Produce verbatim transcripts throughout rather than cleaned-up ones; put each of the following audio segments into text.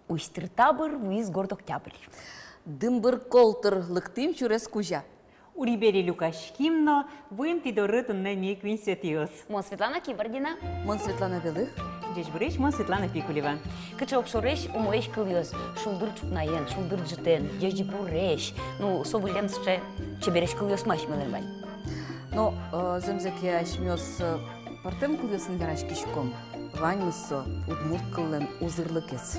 Усть тыр-табыр вуиз горд октябрь. Дымбыр-колтыр лыктӥм сюрес кузя. Ури-бери люкаським но, вуим тӥ доры туннэ ми, куинь Светаос. Мон Светлана Кибардина. Мон Светлана Белых. Ӟечбуресь, мон Светлана Пикулева. Кыӵе огшоресь, умоесь кылъёс: шулдыр ӵукнаен, шулдыр ӝытэн, ӟечбуресь. Ну, со выллем сыӵе чебересь кылъёсмы асьмелэн вань. Но, э, зэмзэ ке, асьмеос, э, пӧртэм кылъёсын вераськиськом. Ваньмыз со удмурт кыллэн узырлыкез.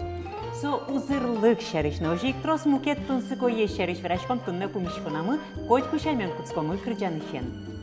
Со узырлык сярысь но озьы ик трос мукет тунсыкоесь сярысь вераськом туннэ пумиськонамы. Котьку сямен кутскомы кырӟанысен.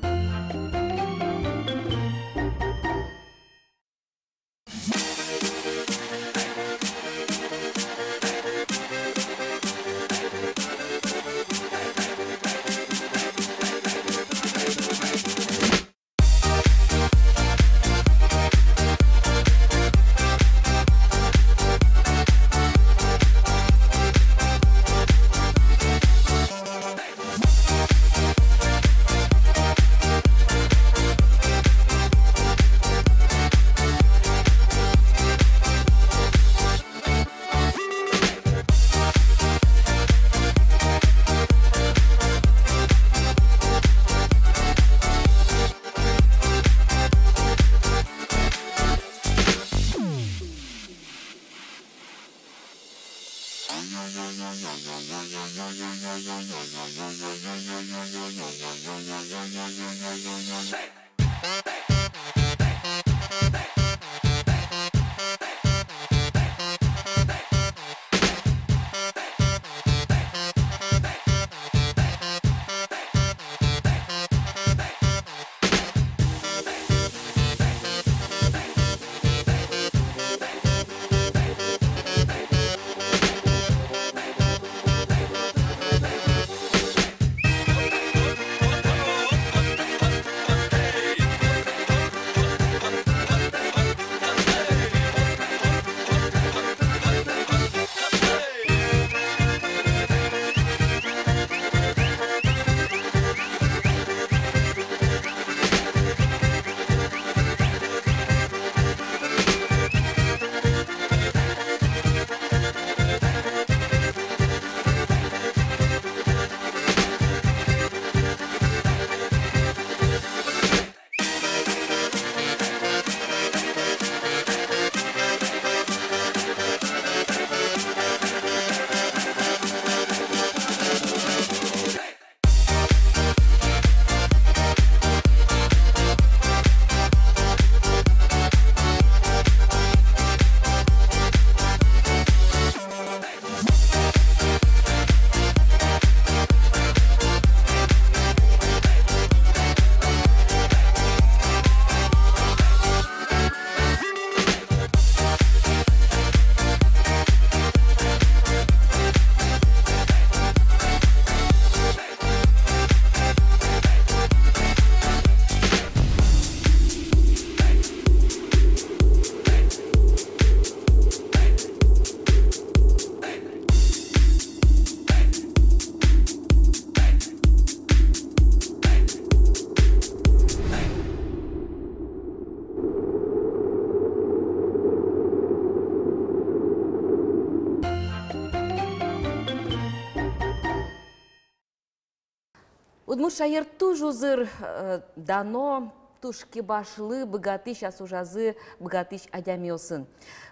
Удмурт шаер туж узыр, э, дано, туж кибашлы быгатӥсь, ас ужазы быгатӥсь адямиосын.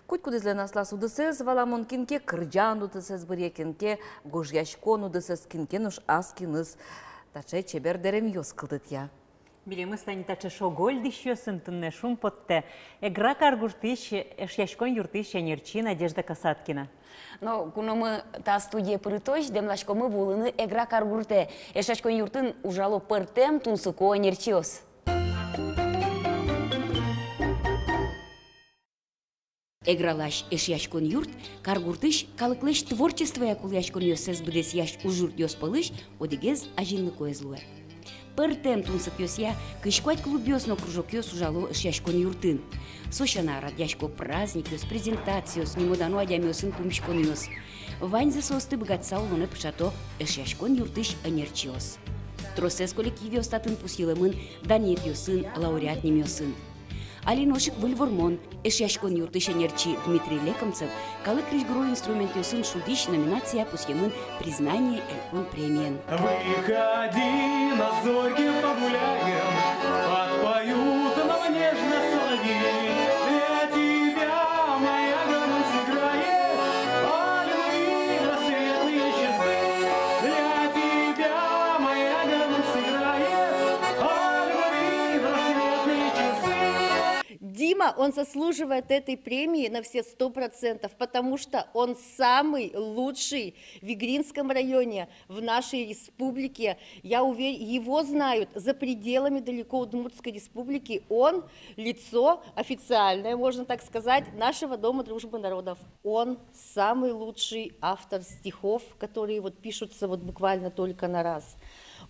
Котькудӥзлэн аслаз удысэз, валамон, кин ке кырӟан удысэз быръе, кин ке гожъяськон удысэз, кин ке нош ас киныз таӵе чебер дэремъёс кылдытъя. Милемыз тани таӵе шоголь дӥсьёсын туннэ шумпоттэ Эгра каргуртысь Эшъяськон юртысь ӧнерчи Надежда Касаткина. Но куномы та студие пырытозь дэмласькомы вуылыны Эгра каргуртэ. Эшъяськон юртын ужало пӧртэм тунсыко ӧнерчиос. Эгралась Эшъяськон юрт каргуртысь калыклэсь творчествоя кулэяськонъёссэс быдэсъясь ужъюртъёс пӧлысь одӥгез азинлыкоез луэ. Пӧртэм тунсыкъёсъя кызь куать клубъёс но кружокъёс ужало Эшъяськон юртын. Со сяна радъясько праздникъёс, презентациос, нимо-дано адямиосын пумиськонъёс. Ваньзэ соосты быгатыса улонэ пыӵато Эшъяськон юртысь ӧнерчиос. Тросэз коллективъёс татын пусйылэмын данъетъёсын, лауреат нимъёсын. Али нош ик выль вормон. Эшъяськон юртысь ӧнерчи Дмитрий Лекомцев «Калык крезьгуро инструментъёсын шудӥсь» номинацие пусъемын «Признание» элькун премиен. Выходи на зорьке погуляем, подпоют нам нежно соловьи. Для тебя моя гармонь сыграет о любви в рассветные часы. Для тебя моя гармонь сыграет о любви в рассветные часы. Дима, он заслуживает этой премии на все сто процентов, потому что он самый лучший в Игринском районе, в нашей республике. Я уверен, его знают за пределами далеко Удмуртской республики. Он лицо официальное, можно так сказать, нашего Дома дружбы народов. Он самый лучший автор стихов, которые вот пишутся вот буквально только на раз.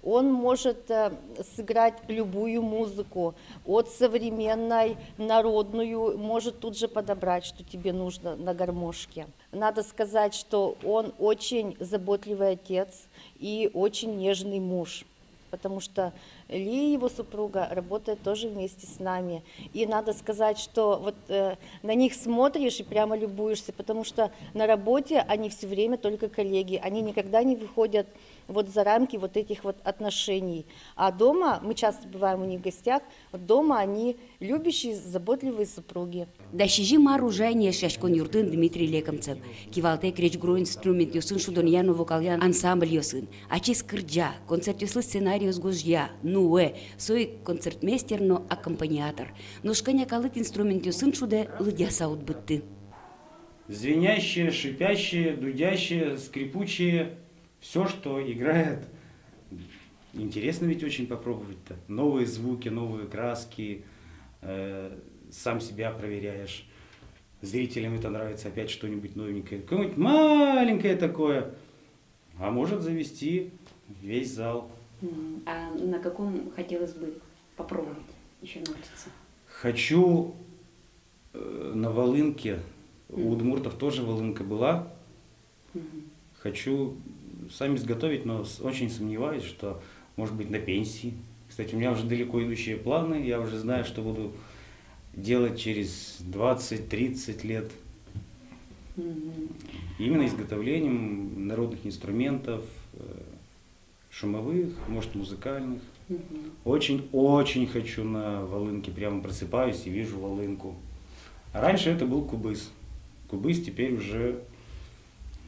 Он может, э, сыграть любую музыку, от современной, народную, может тут же подобрать, что тебе нужно на гармошке. Надо сказать, что он очень заботливый отец и очень нежный муж, потому что Ли, его супруга, работает тоже вместе с нами. И надо сказать, что вот, э, на них смотришь и прямо любуешься, потому что на работе они всё время только коллеги, они никогда не выходят вот за рамки вот этих вот отношений. А дома, мы часто бываем у них в гостях, вот дома они любящие, заботливые супруги. Дас сизьым ар ужа ини Эшъяськон юртын Дмитрий Лекомцев. Кивалтэ крезьгуро инструментъёсын шудонъя но вокалъя ансамбльёсын. Ачиз кырӟа, концертъёслы сценариос гожъя, нуэ, со ик концертмейстер но аккомпаниатор. Нош кӧня калык инструментъёсын шудэ, лыдъяса уд быдты. Звенящие, шипящие, дудящие, скрипучие. Всё, что играет. Интересно ведь очень попробовать-то. Новые звуки, новые краски. Э, сам себя проверяешь. Зрителям это нравится, опять что-нибудь новенькое. Какое-нибудь маленькое такое. А может завести весь зал. Мгм. А на каком хотелось бы попробовать ещё научиться? Хочу, э, на волынке. У удмуртов тоже волынка была. Мгм. Хочу сам изготовить, но с-, очень сомневаюсь, что, может быть, на пенсии. Кстати, у меня уже далеко идущие планы, я уже знаю, что буду делать через двадцать-тридцать лет. Мгм. Именно изготовлением народных инструментов, э, шумовых, может, музыкальных. Мгм. Очень-очень хочу на волынке, прямо просыпаюсь и вижу волынку. А раньше это был кубыз. Кубыз теперь уже,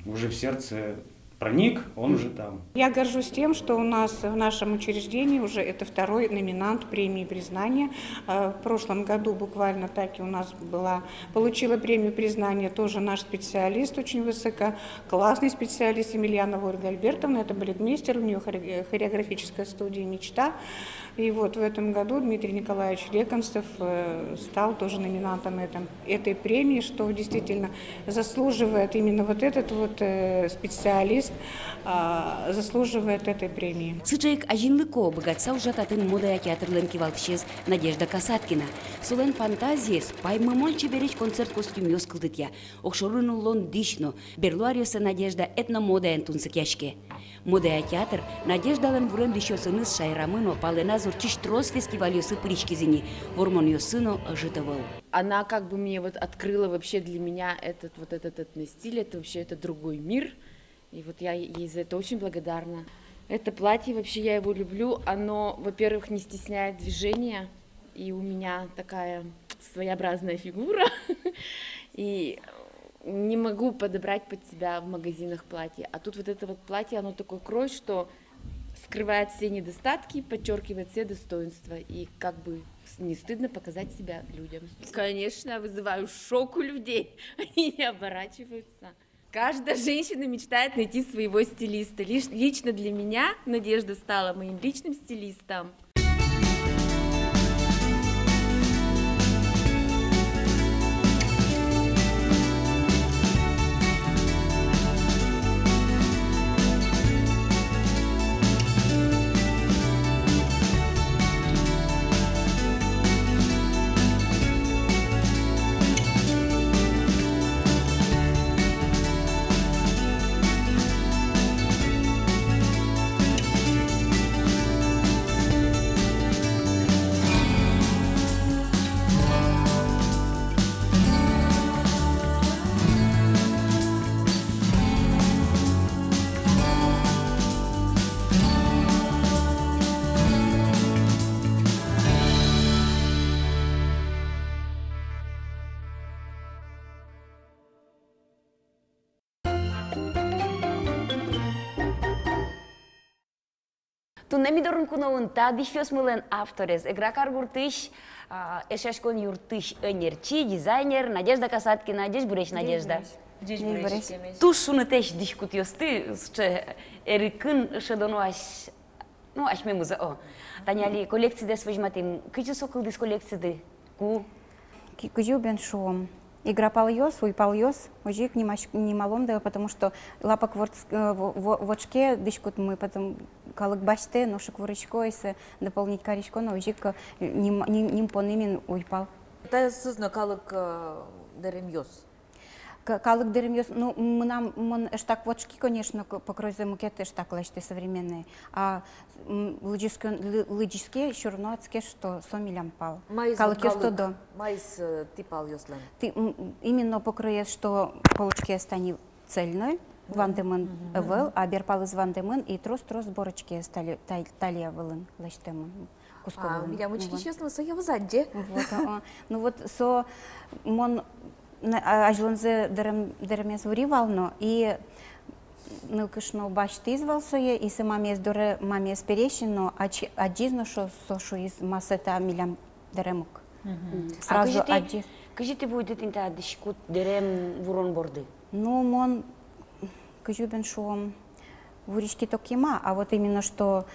уже в сердце проник, он уже там. Я горжусь тем, что у нас в нашем учреждении уже это второй номинант премии «Признание». Э, в прошлом году буквально так и у нас была, получила премию «Признание» тоже наш специалист, очень высоко классный специалист Емельянова Ольга Альбертовна, это балетмейстер, у неё хоре-, хореографическая студия «Мечта». И вот в этом году Дмитрий Николаевич Лекомцев, э, стал тоже номинантом этом, этой премии, что действительно заслуживает именно вот этот вот, э, специалист, а, заслуживает этой премии. Сыӵе ик азинлыко, быгатыса ужа татын модая театрлэн кивалтӥсез Надежда Касаткина. Солэн фантазиез паймымон чебересь концерт костюмъёс кылдытъя. Огшоры нуллон дӥсь но. Берло аръёсы Надежда этномодаен тунсыкъяське. Модая театр Надеждалэн вурем дӥсьёсыныз шаерамы но палэназ ортчись трос фестивальёсы пыриськиз ини, вормонъёсы но ӧжыт ӧвӧл. Она как бы мне вот открыла вообще для меня этот, вот этот этностиль, это вообще, это другой мир. И вот я ей за это очень благодарна. Это платье, вообще, я его люблю. Оно, во-первых, не стесняет движения. И у меня такая своеобразная фигура. И не могу подобрать под себя в магазинах платье. А тут вот это вот платье, оно такой крой, что скрывает все недостатки, подчёркивает все достоинства. И как бы с-, не стыдно показать себя людям. Конечно, вызываю шок у людей. Они не оборачиваются. Каждая женщина мечтает найти своего стилиста. Лиш-, лично для меня Надежда стала моим личным стилистом. Туннэ ми дорын куноын та дӥсьёсмылэн авторез, Эгра каргуртысь, а, Эшъяськон юртысь ӧнерчи, дизайнер Надежда Касаткина. Ӟечбуресь, Надежда. Ӟечбуресь. Ӟечбуресь. Ӟечбуресь. Туж шунытэсь дӥськутъёсты сыӵе эрикын шӧдоно ась-, ну, асьмемыз, о. Тани али коллекцидэс возьматӥм. Кызьы со кылдӥз коллекциды? Ку? Ки-, кызьы бен шуом. Игра палъёс, уйпалъёс, озьы ик нимась-, нималом да, потому что лапак вордс-, э, во-, во-, вотшке дӥськутмы, потом калык басьтэ, нош ик вурысько, и сое дополнить карисько но, озьы ик, э, ним-, ним-, нимпоным ини уйпал. Таосыз но калык, э, дэремъёс. К-, калык дэремъёс, ну, мынам, мон эштак вотшки, конечно, к-, покройзэ мукет эштак лэсьтэ современной. А, м, лыдӟиське, лы-, лыдӟиське, всё равно адске, что со милям пал. Маиз калыкъёс калык, тодо. Маиз, э, тӥ палъёслэн? Тӥ, м, именно покроез, что полочкаез тани цельной, вандэмын ӧвӧл, а берпалыз вандэмын, и трос-трос сборочкаез тали-, та-, талия вылын лэсьтэмын. Куско вылын. А, милям учкисьёс но сое вузаде. Вот, а, а. Ну вот со мон на-, а, азьлонзэ дэрем-, дэремез вури вал но, и нылкышно басьтӥз вал сое, и со мамез доры, мамез пересь но, ач-, адӟиз но, шо-, со шуиз: «Ма, со та милям дэрем ук». Мгм. Сразу адӟиз. А кызьы тӥ, кызьы тӥ вуиды тӥни та дӥськут дэрем вурон борды? Ну, мон, кызьы бен шуом, вуриськи токема, а вот именно что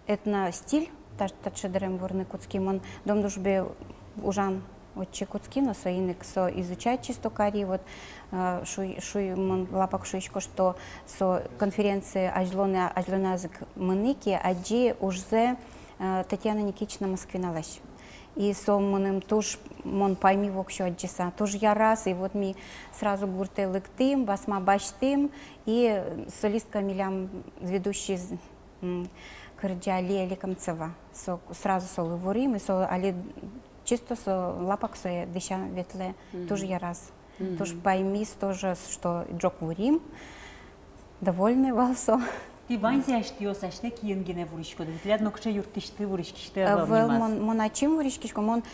этностиль, та-, таӵе дэрем вурны кутски. Мон Дом дружбы ужан отчы кутски но, соин ик со изучать чисто кари, вот, э, шуи-, шуи-, мон лапак шуисько, что со конференция азьлоне-, азьлоназ ик мынӥ ке, адӟи ужзэ, э, Татьяна Никитична Москвиналэсь. И со мыным туж, мон пайми воксё адӟыса, туж яраз, и вот ми сразу гуртэ лыктӥм, басма басьтӥм, и солистка милям ведущий, м, кырӟа Лия Лекомцева. Со, сразу солы вурим, и со али чисто со лапак сое дӥся ветлэ, туж яраз. Туж паймиз тоже, что ӝог вурим, довольный вал со. Тӥ ваньзэ асьтэос асьтэ киын гинэ вуриськоды, тӥляд нокыӵе юрттӥсьты, вуриськисьты ӧвӧл нимаз? Ӧвӧл, мон, мон ачим вуриськисько, мон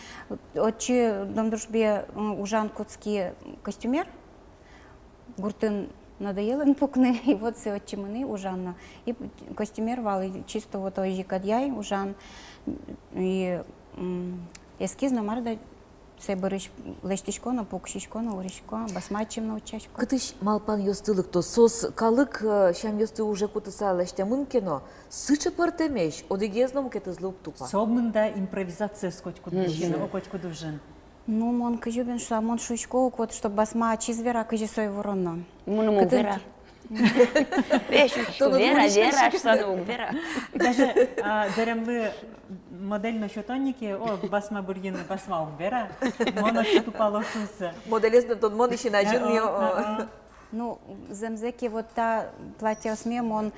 отчы Дом дружбы, м, ужан кутски костюмер, гуртын надоело ини пукны, и вот сое отчы мынӥ ужан но. И костюмер вал, и чисто вот озьы ик адӟи ужан, и, м, эскиз но мар да, сое бӧрысь лэсьтӥсько но, пуксисько но, вурисько, басма ачим но утчасько. Кытысь малпанъёсты лыкто? Соос калык, э, сямъёсты уже кутыса лэсьтэмын ке но, сыӵе пӧртэмесь, одӥгез но мукетызлы уг тупа. Со мында импровизациез котькуд дӥсьын, о, котькуд ужын. Ну, мон кызьы бен шуа, мон шуисько ук, вот, чтоб басма ачиз вера, кызьы сое вуроно. Мыным уг вера. Весь учко, вера, вера, что но уг вера. Даже, а, дэремлы модель но сёто ни ке, о, басма бырйыны, басма уг вера. Мон отчы тупало шуыса. Моделез но тодмо ни син азьын ни, о. Ну, зэмзэ ке, вот та платьеосме мон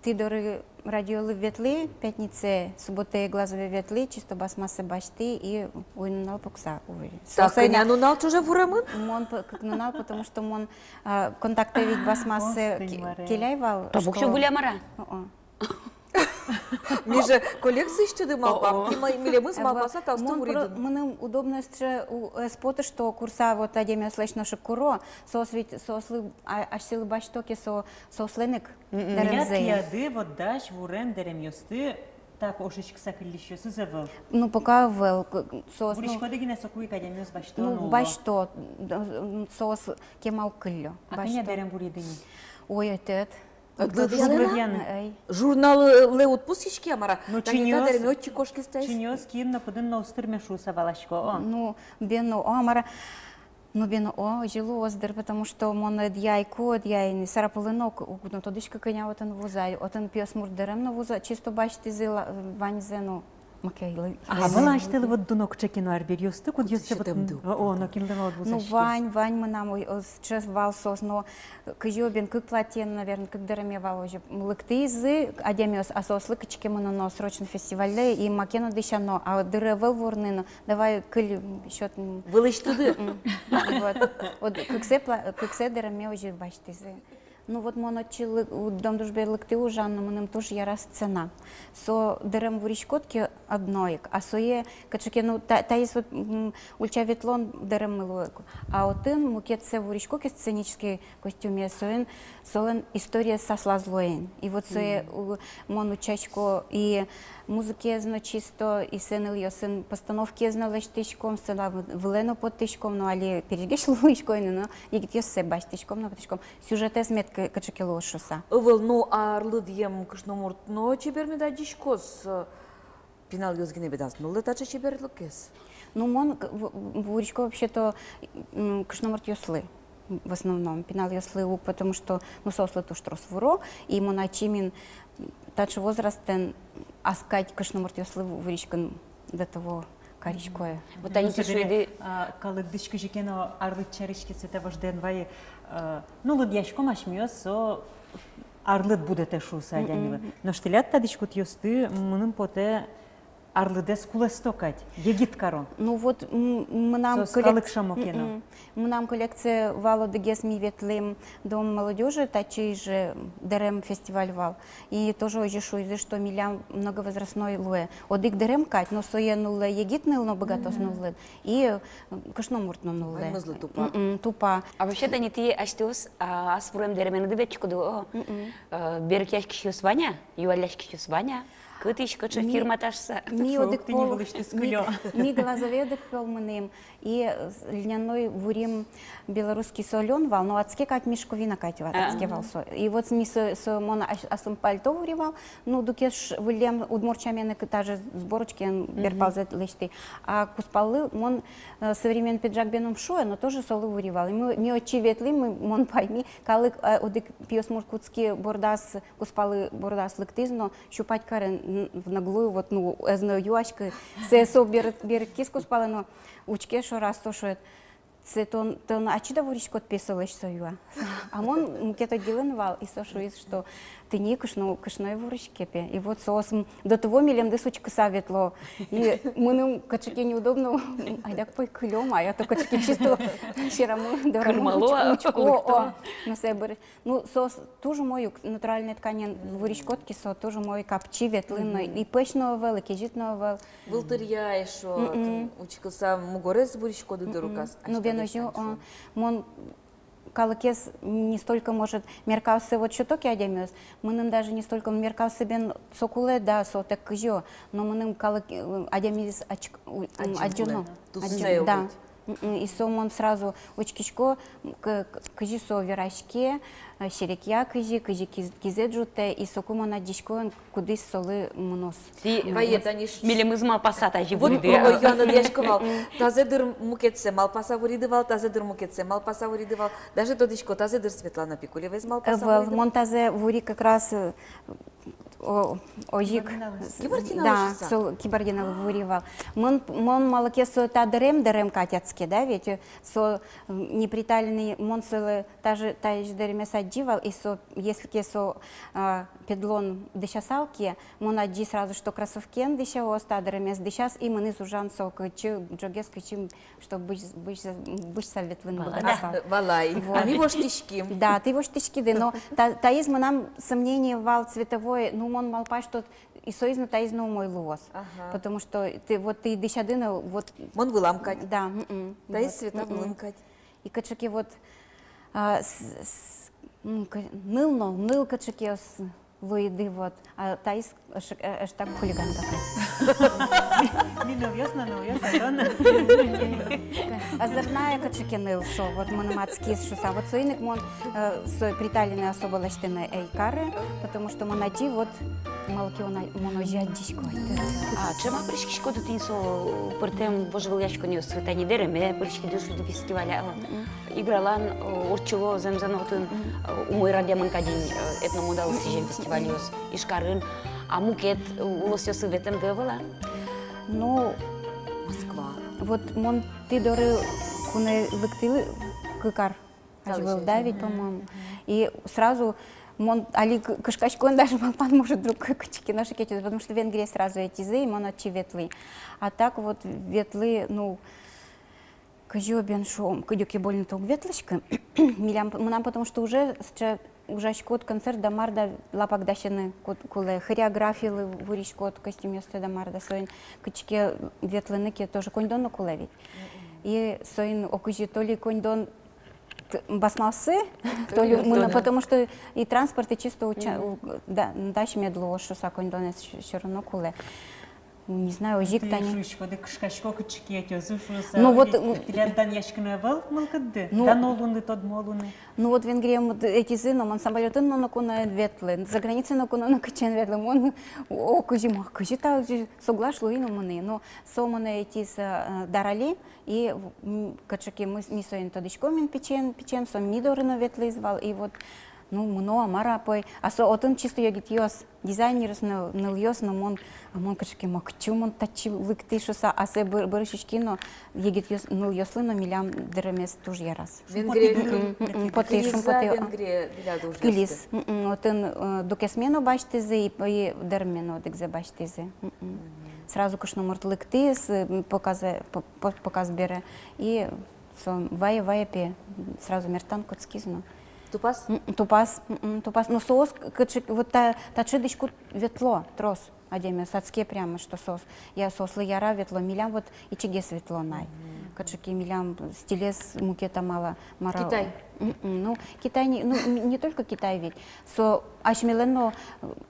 тӥ доры радиолы ветлӥ, пятницае, субботае Глазове ветлӥ, чисто басмасэ басьтӥ и уйнунал пукса вури. Так, со кӧня нунал ӵоже вуремын? Мон п-, кык нунал, потому что мон, а, контактэ ведь басмасэ ке-, келяй вал. Табук что выль-а, мар-а? О-о. Ми же коллекциысьтыды малпам, о-о, тӥ ма-, милемыз малпаса таосты вуриды. Мон про-, мыным удобно сыӵе у-, ӧз поты, что курса вот адямиослэсь нош ик куро, соос ведь, соослы, а, асьсэлы басьто ке, со-, соослэн ик. Мгм. Дэремзэ. Тӥляд кияды вот дась вурем дэремъёсты так ошиськыса кыллисьёсыз ӧвӧл? Ну, пока ӧвӧл. К-, соос, ну, вуриськоды гинэ, соку ик адямиос басьто, ну, но уло. Басьто, д-, м, соос кема уг кыллё. А кӧня дэрем вуриды ни? Ой, ӧтет. Ӧтет. Ӧй. Журналлы уд пусйиське-а, мар-а? Ну, чиньыос, чиньыос киын но, пыдын но уз тырме шуыса валасько, о. Ну, бен, о, мар-а. Ну, бен, о, озьы луоз дыр, потому что мон ӧдъяй ку, ӧдъяй ини, Сарапулын но ук, уг но тодӥськы, кӧня отын вуза, отын пиосмурт дэрем но вуза, чисто басьтӥзы ла-, ваньзэ, ну, макейлы. А ӧвӧл-а асьтэлы вот дуно кыӵе ке но арбериосты, кудъёссэ вот, о, о, нокинлы но уд вузаське? Ну, вань, вань мынам, ой, о, сыӵе вал соос, но кызьы бен, кык платье, наверно, кык дэреме вал озьы. Лыктӥзы адямиос, а соослы кытчы ке мыноно срочно фестивальлы, и маке но дӥсяно, а дыр ӧвӧл вурыны но, давай кыль сёт, м. Вылысьтыды. М. Вот. Вот кыксэ пла-, кыксэ дэремме озьы басьтӥзы. Ну вот мон отчы лы-, у-, Дом дружбы лыктӥ ужан, но мыным туж яра сцена. Со дэрем вуриськод ке, одно ик. А сое кыӵе ке, ну, та-, таиз вот, м, ульча ветлон дэреммы луэ. А отын мукетсэ вурисько ке сценической костюмъя, соин солэн историез аслаз луэ ини. И вот сое, мгм, у-, мон утчасько и музыкаез но чисто, и сценылъёсын постановкаез но лэсьтӥськом, сцена вы-, вылэ но поттӥськом, но али перегес луисько ини, но егитъёссэ басьтӥськом но поттӥськом. Сюжетэз мед кы-, кыӵе ке луоз шуыса. Ӧвӧл, ну, а арлыдъем кышномурт но чебер мед адӟиськоз, э, пиналъёс гинэ медаз нуллэ таӵе чеберлыкез. Ну, мон к-, в-, в-, вурисько вообще-то, м, кышномуртъёслы в основном, пиналъёслы уг, потому что, ну, соослы туж трос вуро, и мон ачим ини таӵе возрастэн ас кадь кышномуртъёслы ву-, вуриськыны до того карисько ӧй. Вот тани, ну, тӥ шуиды, а, калык дӥсь кызьы ке но арлыд сярысь ке сыӵе вождэ эн вае, э, ну, лыдъяськом асьмеос, со арлыд будэтэ шуыса адямилы. Мгм. Нош тӥляд та дӥськутъёсты, мыным потэ, арлыдэз кулэсто кадь, егит каро. Ну вот, м, мынам... Соос коллек-, калык шамо ке но. Мгм. Мынам коллекцие вал одӥгез, ми ветлӥм Дом молодёжи, татчы же дэрем фестиваль вал. И тоже озьы шуизы, что милям многовозрастной луэ. Одӥг дэрем кадь, но сое нуллэ егит ныл но быгатоз, мгм, нуллыны. И, м, кышномурт но нуллэ. Ваньмызлы тупа. Мгм, тупа. А вообще-то, тани тӥ асьтэос, а, ас вурем дэременыды ветлӥськоды, о. Мгм. Э, берыкъяськисьёс вань-а, юалляськисьёс вань-а? Кытысь, кыӵе фирма ташса? Ми одӥг пол, ми, ми Глазове одӥг пол мынӥм, и, э, с-, льняной вурим, белорусский со лён вал, но адске кадь мешковина кадь вал, адске вал со. И вот ми со, со мон ас-, аслым пальто вури вал, ну, дукес ш-, выллем удмурт сямен ик, та же сборочкаен берпалзэ лэсьтӥ. А кузпаллы мон, э, современный пиджак бен ум шуэ, но тоже солы вури вал. И ми, ми отчы ветлӥм, ми, мон пайми, калык, э, одӥг пиосмурт кутски бордаз, кузпалы бордаз лыктӥз но, щупать каре н-, в наглую, вот, ну, ӧз но юаськы, сое со бер-, берыкиз кузпалы но, учке шораз, со шуэ: «Сэ тон, тон ачид-а вуриськод, пе, солэсь со юа?» А мон мукет отделын вал, и со шуиз, что тӥни кышно-, кышное вуриське, пе. И вот соос, м, до того милемды учкыса ветло. И мыным кыӵе ке неудобно, айда пой кылём, а я то кыӵе ке чисто сьӧрамы дорамы кырмало, уч-, учко, лыкто. О. Но сэ быр-, ну, соос туж умой ук, натуральной тканен вуриськод ке, со туж умой, капчи ветлыны, и пӧсь но ӧвӧл, и кезьыт но ӧвӧл. Вылтыръя эшшо, мгм, тӥни учкыса мугорез вуриськоды дыр ук ас-, ну, бен, озьы, о, мон калыкез не столько, может, меркаоссэ вот сёто ке адямиос, мыным даже не столько меркаоссэ бен со кулэ, да, со тэк кызьы, но мыным калык, э, адямиез адӟ-, у-, м, адӟоно кулэ. Адӟоно, туссэ, да. Мгм. И со мон сразу учкисько, к-, к-, кызьы со вераське, э, серекъя кызьы, кызьы киз-, кизэ ӝутэ, и соку мон адӟисько, кудӥз солы мыноз. Тӥ, вае, тани ш-, милемыз малпаса тазьы вуриды. Вот, о, юанэд яськы вал. Тазэ дыр мукетсэ малпаса вуриды вал, тазэ дыр мукетсэ малпаса вуриды вал. Даже тодӥсько, тазэ дыр Светлана Пикулеваез малпаса вуриды. Ӧвӧл, мон тазэ вури как раз, э, о-, озьы ик. Кибардиналэз. Да, Кибардиналэз шуса. Со Кибардиналы вури вал. Мон, мон малы ке со та дэрем, дэрем кадь адске, да, ведь, э, со, м, неприталенный, мон солы, та же, таиз дэремез адӟи вал, и со, если ке со, а, педлон дӥсясал ке, мон адӟи сразу, что кроссовкиен дӥсяос, та дэремез дӥсяз, и мынӥз ужан со кытчы, ӝогес кытчы, чтоб бызь-, бызь-, бызьыса ветлыны быгатысал. Валай. Вот. А ми воштӥським. Да, тӥ воштӥськиды, но та-, таиз мынам сомнение вал цветовой, ну, мон малпай, что и соиз но, таиз но умой луоз. Ага. Потому что тӥ, вот тӥ дӥсяды но, вот. Мон вылам кадь. Да, мгм. Таиз вот, Света, мгм, вылын кадь. И кыӵе ке вот, а, с-, с-, м, к-, ныл но, ныл кыӵе ке с-, луиды вот. А таиз эш-, э, эштак хулиганка кадь. Ми нылъёс но, нылъёс, а тон. Озорная кыӵе ке ныл со, вот мыным адскиз шуса. Вот соин ик мон, э, со приталенный особо лэсьтыны ӧй кары, потому что мон адӟи, вот, малы ке мон а-, мон озьы адӟисько ай. А ӵем-а пыриськиськоды тӥни со пӧртэм вожвылъяськонъёсы, тани дэреме пыриськиды шуиды фестивале, а, мгм, Игралан, э, ортчыло зэмзэ но отын, мгм, э, умой радъямын кадь ини, э, этномодалы сӥзем фестивальёс Ижкарын, а мукет, э, улосъёсы ветлэмды ӧвӧл-а? Ну, Москва. Вот мон тӥ доры куное лыктӥ кык ар азьвыл, да, ведь, по-моему. И сразу мон али к-, кышкасько но, даже малпан, может, вдруг к-, кыӵе ке но шикетёс, потому что Венгрие сразу ӧтизы, и мон отчы ветлӥ. А так вот ветлӥ, ну, кызьы бен шуом, кыдёке больно-то уг ветлӥськы. Милям, мынам, потому что уже сыӵе ужаськод, концерт да мар да, лапак дасяны ку-, кулэ, хореографилы вуриськод, костюмъёсты да мар да, соин кытчы ке ветлыны ке тоже коньдон но кулэ ведь. И соин ог кызьы то ли коньдон т-, басмасы, то ли мыно, потому что и транспорт, и чисто уча-, у-, да, дась мед луоз шуса, коньдонэз всё равно кулэ. Не знаю, озьы ик тани. Шуиськоды, кышкасько кытчы ке ӧтёзы шуса. Ну вот, м, тӥляд данъяськыны ӧвӧл мылкыдды? Ну, дано луыны, тодмо луыны. Ну вот Венгриямы ӧтизы но, мон самолётын но ноку но эн ветлы, за границей ноку но кытчы эн ветлы, мон, о, кызьы, ма, кызьы та, соглаш луи но мынӥ. Но со монэ ӧтиз, э, Дарали, и, м, кыӵе ке мы, ми соин тодӥськом ини пичиен, пичиен, со ми доры но ветлӥз вал, и вот, ну, мыно, а мар а, пой. А со отын чисто егитъёс, дизайнеръёс но, нылъёс но, мон, а мон кыӵе ке, ма, кытчы мон татчы лыктӥ шуса, а сое быр-, бырысь учки но, егитъёс, нылъёслы но милям дэремез туж яраз. Венгрия. Мгм, мгм, потэ, шумпотэ. Венгрия тӥляд ужъёсты. Кылиз. Мгм, отын, э, дукесме но басьтӥзы, и, и дэремме но одӥгзэ басьтӥзы. Мгм. Сразу кышномурт лыктӥз, э, показэ-, по-, по-, показ бере. И со вае, вае, пе, сразу мертан кутскиз но. Тупаз? М, тупаз, м, тупаз. Но соос к-, кыӵе, вот та, таӵе дӥськут ветло трос адямиос, адске прямо, что соос, я, соослы яра ветло, милям вот ичигес ветло най. Мгм. Кыӵе ке милям стилез мукет амала, мар а. Китай? М, м, ну, Китай не, ну, н-, не только Китай ведь. Со асьмелэн но,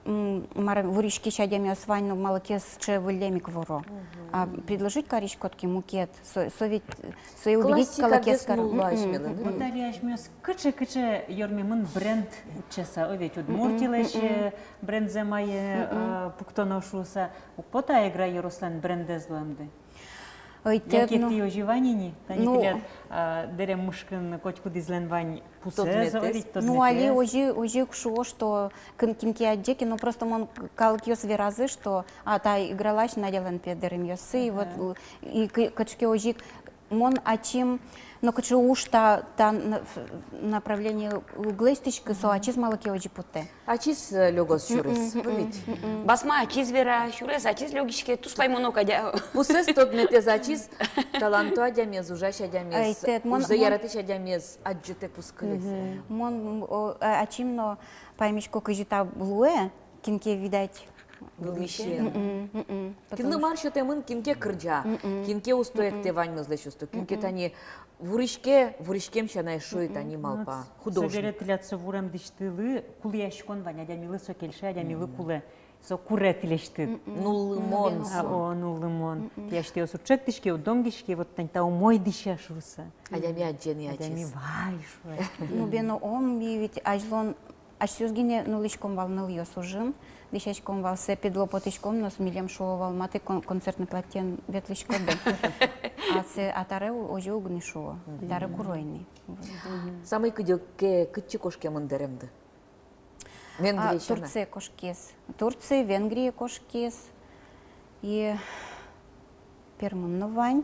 м, мар а, вуриськись адямиос вань но, малы ке сыӵе выллем ик вуро. Мгм. А предложить кариськод ке мукет, со, со ведь, сое убедить калыкез каро. Классика гес нулло асьмелэн. Мгм, мгм. Вот али асьмеос кыӵе, кыӵе ёрмемын бренд утчаса, о, ведь Удмуртилэсь, э, брендзэ мае, э, пуктоно шуса. Уг поты-а Эгра ёрослэн брендэз луэмды? Ой, яке тӥ, ну, озьы вань ини, тани, ну, тӥляд, а, дэрем мышкын котькудӥзлэн вань пусэз, тодметэз. О, ведь тодметэз. Ну, али озьы, озьы ик шуо, что кин, кин ке адӟе ке, ну, просто мон, калыкъёс веразы, что, а, та Эгралась Надялэн, пе, дэремъёссы, и вот, ага, л-, и к-, кыӵе ке озьы ик мон ачим, но кыӵе уж та, та н-, ф-, направление уг лэсьтӥськы, со ачиз малы ке озьы потэ. Ачиз, э, лёгоз сюрес, мгм, мгм, ведь. Мгм. Басма ачиз вера, сюрес ачиз лёгиське, туж паймоно кадь. Пусэз, тодметэз ачиз, таланто адямиез, ужась адямиез, ужзэ яратӥсь адямиез адӟытэк уз кыльы. Мгм. Мон, м, о, а-, ачим но паймисько, кызьы та луэ, кин ке, видать, вылысен. Мгм, мгм. Кинлы мар сётэмын, кин ке кырӟа, мгм, кин ке усто эктэ, ваньмызлэсь усто, кин ке, мгм, тани вуриське, вуриськем сяна эшшо ик, мгм, тани малпа. Ну, художник. Собере тӥляд со вурем дӥсьтылы кулэяськон вань, адямилы со кельше, адямилы, мгм, кулэ. Со куре тӥлесьтыд. Мгм. Нуллымон. Ну, бен, со. А, о, нуллымон. Мгм. Тӥ асьтэос уд чектӥське, уд донгиське, вот тани та умой дӥся шуса. Адями адӟе ни ачиз. Адями вай шуэ. Ну, бен, о, ми ведь азьлон асьсэос гинэ нуллӥськом вал нылъёс ужын, дӥсяськом вал, сое педло потӥськом но, милем шуо вал: ма тӥ кон-, концертной платьеен ветлӥськоды. А сое, а табере у-, озьы уг ни шуо. Мгм. Табере куро ини. Вот. Мгм. Самой кыдёке кытчы кошкемын дэремды? Венгрие сяна. А, Турцие кошкиз. Турцие, Венгрие кошкиз. И Пермын но вань.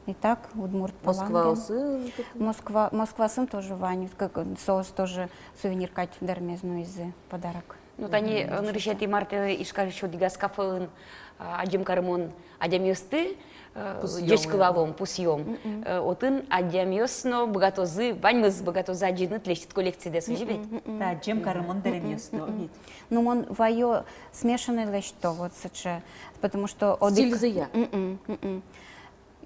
И так, удмурт палан. Москваосын? Москва, Москваосын тоже вань. Как, соос тоже сувенир кадь дэремез нуизы, подарок. Ну, тани, э, нырысетӥ мартэ Ижкарысь одӥгаз кафеын, а, адӟем карымон адямиосты, э, пусъёмы, ӟечкылалом, пусъём. Мгм. Э, отын адямиос но быгатозы, ваньмыз быгатозы адӟыны тӥлесьтыд коллекцидэс, озьы ведь? Мгм, мгм. Та адӟем карымон дэремъёсты, мгм, ведь. Ну, мон вайо смешанный лэсьто, вот сыӵе, потому что одӥг... Стильзыя. Мгм, мгм.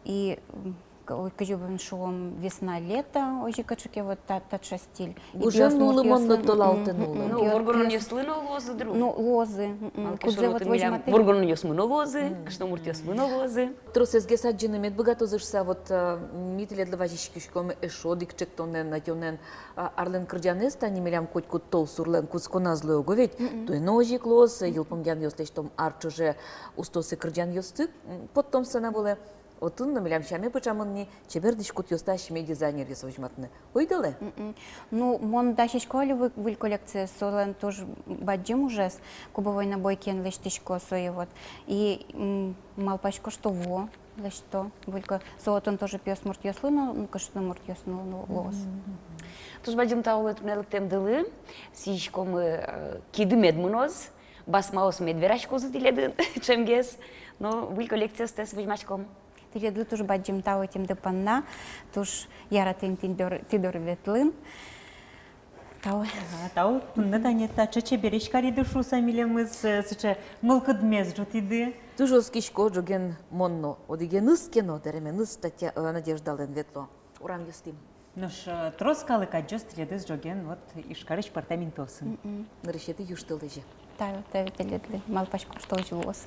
И, м, к-, ой, кызьы бен шуом, весна-лето, озьы кыӵе ке вот та-, таӵе стиль. И гужем пиосмуртъёслы, нуллымон но толалтэ, мгм, нуллымон. Ну, пиос-, воргоронъёслы но луозы, друг. Ну, луозы, мгм. Малы ке шуоно, кудзэ вот отын милям возьматэ. Воргоронъёсмы но луозы, мгм, кышномуртъёсмы но луозы. Тросэзгес адӟыны мед быгатозы шуса, вот, э, ми тӥледлы вазиськиськом эшшо одӥг ӵектонэн, ӧтёнэн, а, арлэн кырӟанэз, тани милям котькуд толсурлэн кутсконаз луэ уго ведь, мгм, туэ но озьы ик луоз, э, йылпумъянъёс лэсьтом ар ӵоже устоосыз кырӟанъёсты, м, поттом сцена вылэ. Отын но милям сяме пыӵамын ни чебер дӥськутъёсты асьме дизайнеръёс возьматыны. Ойдолэ? Мгм. Ну, мон дасясько али вы-, выль коллекция, солэн туж бадӟым ужез, кубовой набойкаен лэсьтӥсько сое вот. И, м, малпасько, что вуо лэсьто. Вылько со отын тоже пиосмуртъёслы но, ну, кышномуртъёслы но, ну, луоз. Мгм. Туж бадӟым тау туннэ лыктэмдылы, сӥзиськомы, э, киды мед мыноз, басмаос мед вераськозы тӥледын ӵемгес, но выль коллекциостэс возьмаськом. Тӥледлы туж бадӟым тау ӧтемды понна, туж яратӥм тӥ дор-, тӥ доры ветлыны. Тау. Ага, тау. Туннэ тани таӵе чебересь кариды шуыса, милемыз, э, сыӵе мылкыдмес ӝутӥды. Туж оскисько, ӝоген мон но, одӥгеныз ке но, дэременыз Татья-, э, Надеждалэн ветло. Урамъёстӥм. Нош, э, трос калык адӟоз тӥледыз ӝоген, вот, Ижкарысь пӧртэм интыосын. Мгм. Нырысетӥ южтолэзе. Тау, тау тӥледлы, малпасько, южтолэзе луоз.